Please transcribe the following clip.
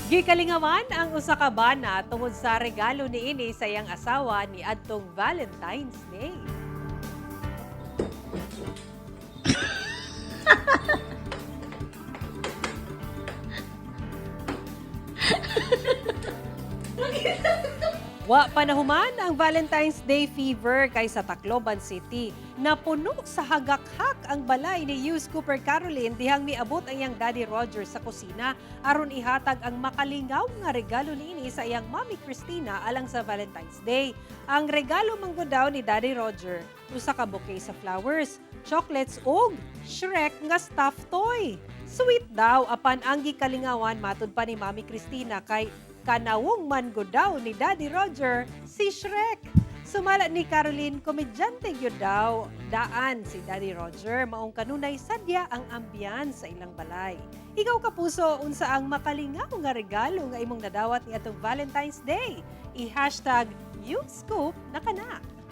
Gikalingawan ang usa ka bana tungod sa regalo niini sa iyang asawa ni adtong Valentine's Day. Wa pa nahuman ang Valentine's Day fever kay sa Tacloban City. Napuno sa hagakhak ang balay ni Hughes Cooper Caroline dihang miabot ang iyang Daddy Roger sa kusina aron ihatag ang makalingaw nga regalo niini sa iyang Mommy Christina alang sa Valentine's Day. Ang regalo manggod daw ni Daddy Roger, usa ka bouquet sa flowers, chocolates ug Shrek nga stuffed toy. Sweet daw apan ang gikalingawan, matud pa ni Mommy Christina, kay kanawong man gud daw ni Daddy Roger si Shrek. Sumala ni Caroline, komedyante gyud daw daan si Daddy Roger, maong kanunay sadya ang ambiance sa ilang balay. Ikaw, kapuso, unsa ang makalingaw nga regalo nga imong nadawat ni atong Valentine's Day? I-#YouScoop na kana.